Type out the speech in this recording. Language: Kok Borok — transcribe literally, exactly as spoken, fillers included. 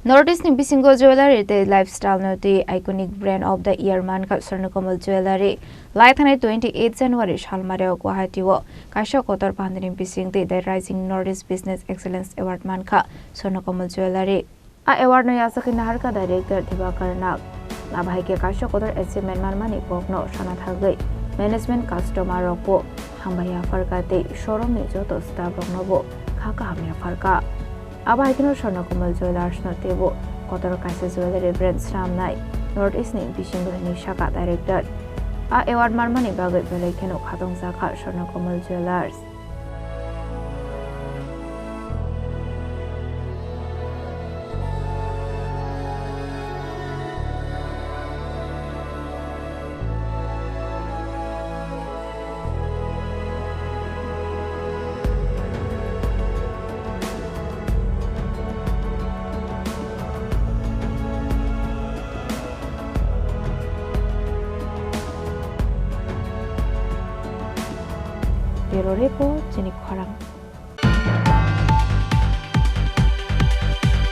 North East ni bisingo jewellery tei lifestyle no twi iconic brand of the year mankha Swarnakomal Jewellery. Lai thanai twenty eight January salmari o Guwahati o kaisa kotor pandini bising twi The Rising North East Business Excellence Award mankha Swarnakomal Jewellery. A award no yachakwi naharkha director Dibakar Nag. Abo hai khe kaisa kotor achievement manmani kokno sana thagwi management, customer rokbo hambai yapharkha tei showroom ni joto staff roknobo kha kaham yapharkha. Abo hai kheno Swarnakomal Jewellers no teibo kotor kaisa jewellery brand swnamnai North East ni bisingo hinwi sakha director. A award manmani bagwi belai kheno khatungjakha Swarnakomal Jewellers. Bureau Report, chini khorang.